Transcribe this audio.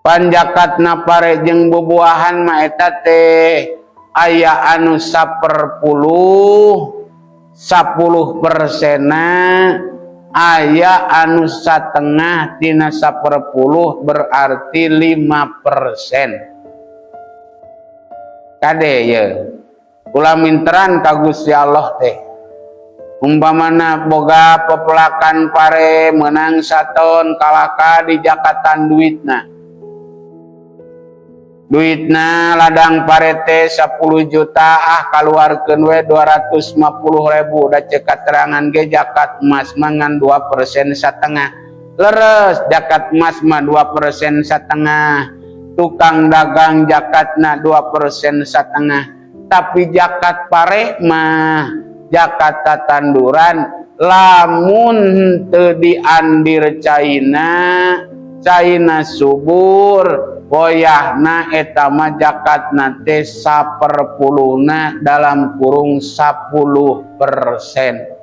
Pan jakatna pare jeung bubuahan mah eta teh aya anu saperpuluh, 10%-na, aya anu satengah tina saperpuluh, berarti 5%. Kade ye, ulah minteran ka Gusti Allah teh. Umpamana boga pepelakan pare menang saton, kalaka di jakatan duitna. Duitna ladang pare teh 10 juta, ah, kaluarkeun we 250 ribu, da cek katerangan ge jakat emas mah ngan 2% setengah. Leres, jakat emas mah 2% setengah, tukang dagang jakatna 2% setengah, tapi jakat pare mah, jakat tatanduran, lamun teu diandir caina, caina subur goyahna, eta mah jakatna teh saperpuluhna dalam kurung 10%.